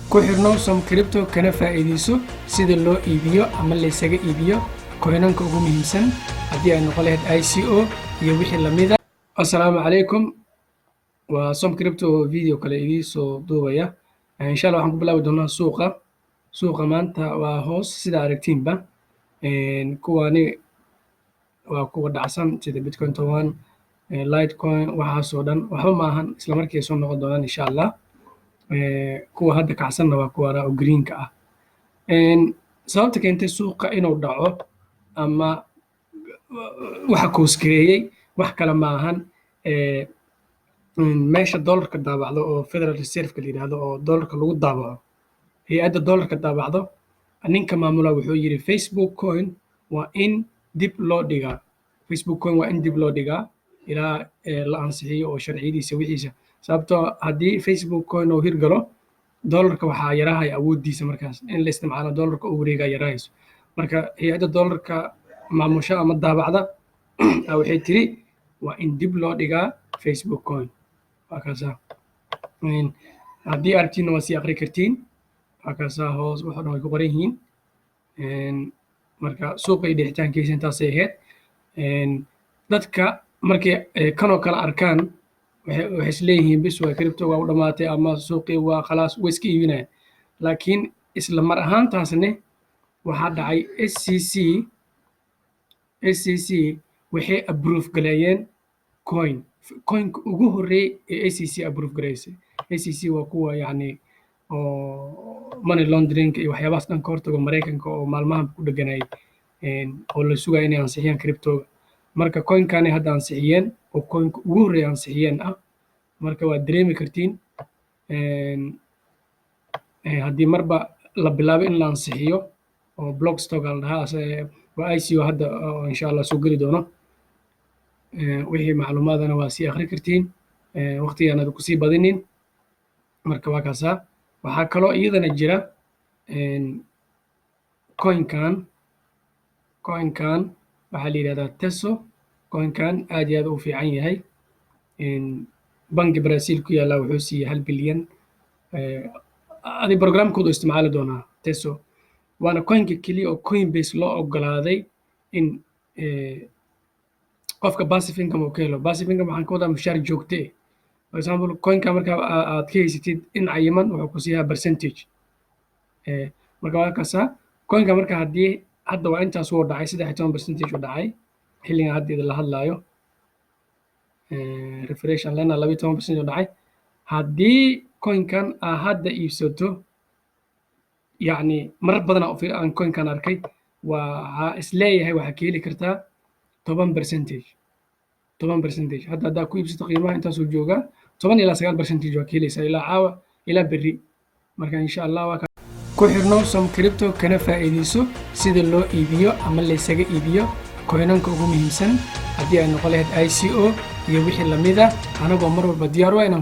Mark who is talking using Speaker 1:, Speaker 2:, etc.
Speaker 1: Ku xirnow Som Crypto, kana faa'iidayso sida loo iibiyo ama laysaga iibiyo coinanka ugu muhiimsan, haddii ay noqon lahayd ICO iyo wixii lamida. Assalaamu calaykum, waa Som Crypto, video kale idiin soo duubaya. Insha Allah waxaan ku bilaabi doonaa suuqa. Suuqa maanta waa hoos, sida aragtiinba. Kuwani waa kuwa dhacsan, sida Bitcoin 10, Litecoin, waxaasoo dhan waxba ma ahan, isla markii ay soo noqon doonaan insha Allah. Kuwa hadda kacsanna waa kuwana oo greenka ah. Sababta keentay suuqa inuu dhaco ama waxa koosgareeyey wax kale ma ahan, meesha dollarka daabacdo oo Federal Reserve-ka la yidhaahdo, oo dollarka lagu daabaco, hay-adda dollarka daabacdo, ninka maamula wuxuu yidhi Facebook coin waa in dib loo dhigaa, Facebook coin waa in dib loo dhigaa ilaa la ansixiyo oo sharciyadiisa wixiisa, sababtoo haddii Facebook coin uu hirgalo, dollarka waxaa yarahaya awooddiisa. Markaas in la isticmaalo dollarka oo wareegaa yarahayso. Marka hay-adda dollarka maamusho ama daabacda waxay tiri waa in dib loo dhigaa Facebook coin. Waa kaasaa. Haddii aragtiinna waa sii aqri kartiin. Waa kaasaa, hoos waxoo dhan way ku qoran yihiin. Marka suuqa iyo dhixitaankiisa intaasay ahayd. Dadka markay kanoo kale arkaan waxay isleeyihiin bis waa crypto, waa u dhamaatay ama suuqii waa khalaas, way iska iibinayaan. Laakiin isla mar ahaantaasne waxaa dhacay SEC. SEC waxay approve gareeyeen coin, coinka ugu horreeyay ee SEC approve gareysay. SEC waa kuwa yacni oo money laundering iyo waxyaabahaas dhan ka hortago Maraykanka, oo maalmahan ku dheganayay oo la sugaya inay ansixiyaan cryptoga. Marka coinkani hadda ansixiyeen oo coinka ugu horreeya ansixiyeen ah. Marka waad dareemi kartiin, haddii marba la bilaabo in la ansixiyo oo Blockstack la dhahaa, waa ICO hadda oo insha Allah soo geli doono. Wixii macluumaadana waa sii akhri kartiin, waqtigaan aad kusii badinin. Marka waa kaasaa. Waxaa kaloo iyadana jira coinkan. Coinkan waxaa la yidhahdaa Tezos. Coinkan aad iyo aad u fiican yahay. Bangi Brazil ku yaalla wuxuu siiyey 1 bilyan adi programkoodu isticmaali doonaa Tezos, waana coinka keliya oo Coinbase loo ogolaaday in qofka passive income uu ka helo. Passive income waxaan ka wadaa mushaar joogto ah. For example, coinka marka aad ka haysatid in cayiman, wuxuu ku siiyaa percentage. Marka waa kaasaa coinka. Marka haddii hadda waa intaas wuu dhacay, 13 percentage uu dhacay xilligan hadda idin la hadlaayo. Refresh aan leenahay, 12% uu dhacay. Haddii coinkan aa hadda iibsato, yacni marar badan aan coinkan arkay, waxaa isleeyahay waxaa ka heli kartaa 10 percentage, 10 percentage. Hadda haddaa ku iibsato qiimaha intaasuu joogaa, 10 ilaa 9 percentage waa ka helaysaa ilaa caawa ilaa berri. Marka insha Allah waa ku xirnow Som Crypto, kana faa'iidayso sida loo iibiyo ama laysaga iibiyo coinanka ugu muhiimsan, haddii ay noqon lahayd ICO iyo wixii lamid ah, anagoo mar walba diyaar u ah inaan